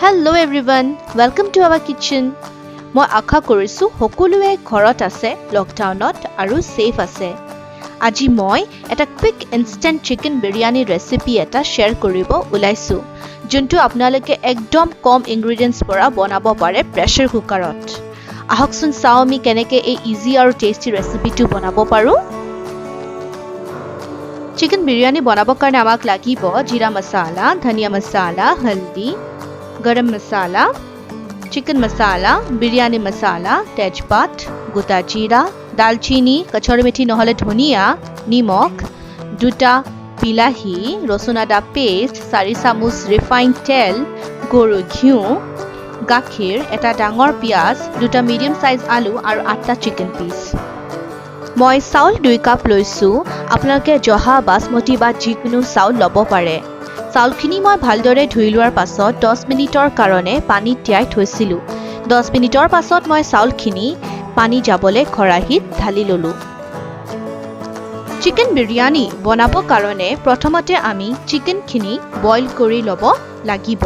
Hello everyone, welcome to our kitchen. মই আশা কৰিছোঁ সকলোৱে ঘৰত আছে লকডাউনত আৰু ছেফ আছে। আজি মই এটা quick instant chicken biryani recipe এটা শ্বেয়াৰ কৰিব ওলাইছোঁ, যোনটো আপোনালোকে একদম কম ইনগ্ৰিডিয়েণ্টছ পৰা বনাব পাৰে প্ৰেছাৰ কুকাৰত। আহকচোন চাওঁ আমি কেনেকৈ এই ইজি আৰু টেষ্টি ৰেচিপিটো বনাব পাৰোঁ। চিকেন বিৰিয়ানী বনাবৰ কাৰণে আমাক লাগিব জিৰা মছালা, ধনিয়া মছালা, হালধি, গৰম মছালা, চিকেন মছালা, বিৰিয়ানী মছালা, তেজপাত, গোটা জিৰা, দালচিনি, কচুৰি মেথি নহ'লে ধনিয়া, নিমখ, দুটা বিলাহী, ৰচুন আদা পেষ্ট, 4 চামুচ ৰিফাইন তেল, গৰু ঘিউ, গাখীৰ, এটা ডাঙৰ পিঁয়াজ, দুটা মিডিয়াম চাইজ আলু আৰু 8টা চিকেন পিচ। মই চাউল 2 কাপ লৈছোঁ। আপোনালোকে জহা, বাচমতি বা যিকোনো চাউল ল'ব পাৰে। চাউলখিনি মই ভালদৰে ধুই লোৱাৰ পাছত 10 মিনিটৰ কাৰণে পানীত তিয়াই থৈছিলোঁ। 10 মিনিটৰ পাছত মই চাউলখিনি পানী যাবলৈ খৰাহীত ঢালি ল'লোঁ। চিকেন বিৰিয়ানী বনাবৰ কাৰণে প্ৰথমতে আমি চিকেনখিনি বইল কৰি ল'ব লাগিব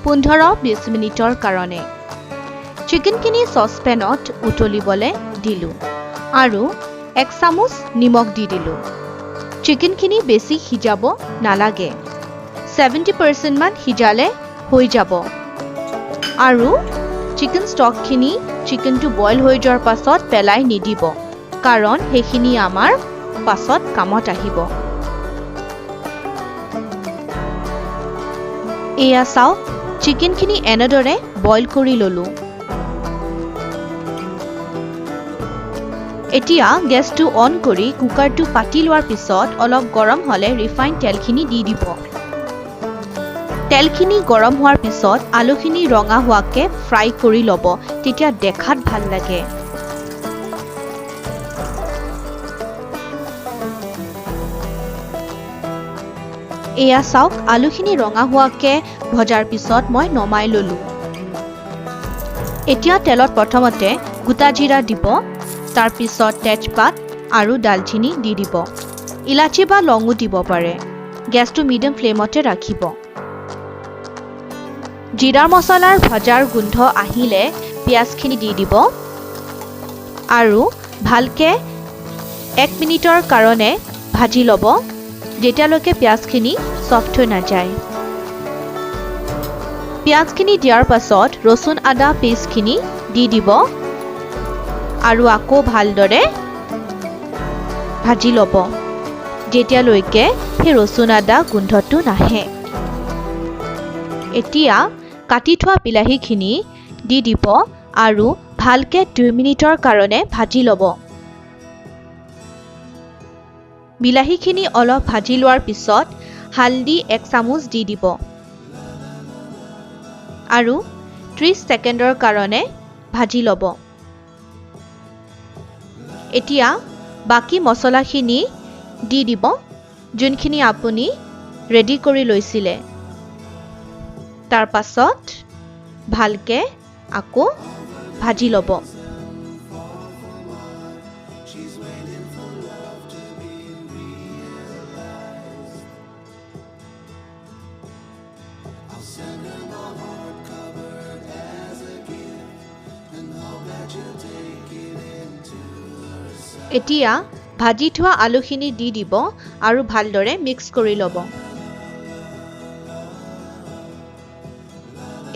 15-20 মিনিটৰ কাৰণে। চিকেনখিনি চচপেনত উতলিবলৈ দিলোঁ আৰু 1 চামুচ নিমখ দি দিলোঁ। চিকেনখিনি বেছি সিজাব নালাগে, 70% মান সিজালে হৈ যাব। আৰু চিকেন ষ্টকখিনি চিকেনটো বইল হৈ যোৱাৰ পাছত পেলাই নিদিব, কাৰণ সেইখিনি আমাৰ পাছত কামত আহিব। এয়া চাওক, চিকেনখিনি এনেদৰে বইল কৰি ল'লোঁ। এতিয়া গেছটো অন কৰি কুকাৰটো পাতি লোৱাৰ পিছত অলপ গৰম হ'লে ৰিফাইন তেলখিনি দি দিব। তেলখিনি গৰম হোৱাৰ পিছত আলুখিনি ৰঙা হোৱাকৈ ফ্ৰাই কৰি ল'ব, তেতিয়া দেখাত ভাল লাগে। এয়া চাওক, আলুখিনি ৰঙা হোৱাকৈ ভজাৰ পিছত মই নমাই ল'লোঁ। এতিয়া তেলত প্ৰথমতে গোটা জিৰা দিব, তাৰপিছত তেজপাত আৰু দালচিনি দি দিব। ইলাচি বা লঙো দিব পাৰে। গেছটো মিডিয়াম ফ্লেমতে ৰাখিব। জিৰা মছলাৰ ভজাৰ গোন্ধ আহিলে পিঁয়াজখিনি দি দিব আৰু ভালকৈ 1 মিনিটৰ কাৰণে ভাজি ল'ব, যেতিয়ালৈকে পিঁয়াজখিনি ছফ্ট হৈ নাযায়। পিঁয়াজখিনি দিয়াৰ পাছত ৰচুন আদা পেষ্টখিনি দি দিব আৰু আকৌ ভালদৰে ভাজি ল'ব, যেতিয়ালৈকে সেই ৰচুন আদা গোন্ধটো নাহে। এতিয়া কাটি থোৱা বিলাহীখিনি দি দিব আৰু ভালকৈ 2 মিনিটৰ কাৰণে ভাজি ল'ব। বিলাহীখিনি অলপ ভাজি লোৱাৰ পিছত হালধি 1 চামুচ দি দিব আৰু 30 ছেকেণ্ডৰ কাৰণে ভাজি ল'ব। এতিয়া বাকী মছলাখিনি দি দিব, যোনখিনি আপুনি ৰেডি কৰি লৈছিলে। তাৰ পাছত ভালকে আকৌ ভাজি ল'ব। এতিয়া ভাজি থোৱা আলুখিনি দি দিব আৰু ভালদৰে মিক্স কৰি ল'ব।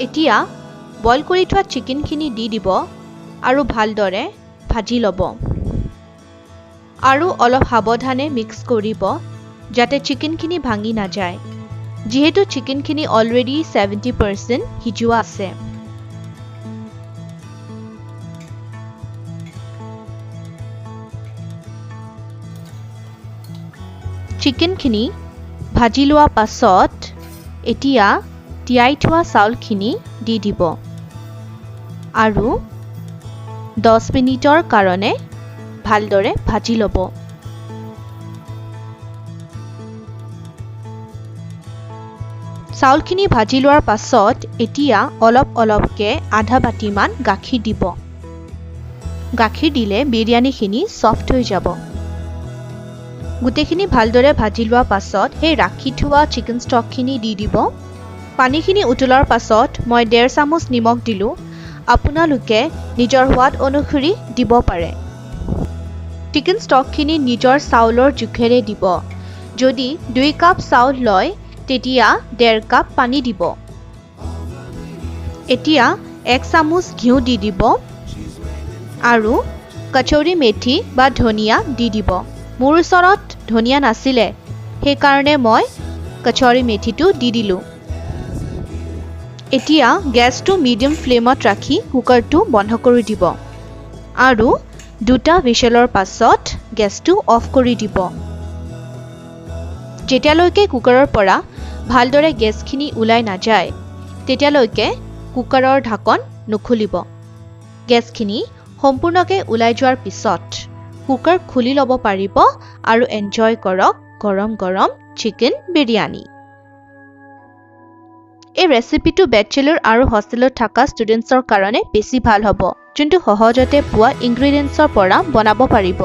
এতিয়া বইল কৰি থোৱা চিকেনখিনি দি দিব আৰু ভালদৰে ভাজি ল'ব আৰু অলপ সাৱধানে মিক্স কৰিব, যাতে চিকেনখিনি ভাঙি নাযায়, যিহেতু চিকেনখিনি অলৰেডি 70% সিজোৱা আছে। চিকেনখিনি ভাজি লোৱা পাছত এতিয়া তিয়াই থোৱা চাউলখিনি দি দিব আৰু 10 মিনিটৰ কাৰণে ভালদৰে ভাজি ল'ব। চাউলখিনি ভাজি লোৱাৰ পাছত এতিয়া অলপ অলপকৈ আধা বাতিমান গাখীৰ দিব। গাখীৰ দিলে বিৰিয়ানীখিনি ছফ্ট হৈ যাব। গোটেইখিনি ভালদৰে ভাজি লোৱাৰ পাছত সেই ৰাখি থোৱা চিকেন ষ্টকখিনি দি দিব। পানীখিনি উতলাৰ পাছত মই 1.5 চামুচ নিমখ দিলোঁ। আপোনালোকে নিজৰ সোৱাদ অনুসৰি দিব পাৰে। চিকেন ষ্টকখিনি নিজৰ চাউলৰ জোখেৰে দিব। যদি 2 কাপ চাউল লয়, তেতিয়া 1.5 কাপ পানী দিব। এতিয়া 1 চামুচ ঘিউ দি দিব আৰু কচৌৰি মেথি বা ধনিয়া দি দিব। মোৰ ওচৰত ধনিয়া নাছিলে, সেইকাৰণে মই কচৌৰি মেথিটো দি দিলোঁ। এতিয়া গেছটো মিডিয়াম ফ্লেমত ৰাখি কুকাৰটো বন্ধ কৰি দিব আৰু 2টা হুইচেলৰ পাছত গেছটো অফ কৰি দিব। যেতিয়ালৈকে কুকাৰৰ পৰা ভালদৰে গেছখিনি ওলাই নাযায়, তেতিয়ালৈকে কুকাৰৰ ঢাকন নুখুলিব। গেছখিনি সম্পূৰ্ণকৈ ওলাই যোৱাৰ পিছত কুকাৰ খুলি ল'ব পাৰিব আৰু এনজয় কৰক গৰম গৰম চিকেন বিৰিয়ানী। এই ৰেচিপিটো বেচেলৰ আৰু হোষ্টেলত থকা ষ্টুডেণ্টছৰ কাৰণে বেছি ভাল হ'ব, যোনটো সহজতে পোৱা ইনগ্ৰিডিয়েণ্টছৰ পৰা বনাব পাৰিব।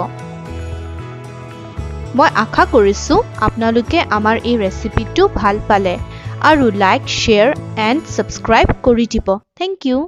মই আশা কৰিছোঁ আপোনালোকে আমাৰ এই ৰেচিপিটো ভাল পালে আৰু লাইক, শ্বেয়াৰ এণ্ড ছাবস্ক্ৰাইব কৰি দিব। Thank you.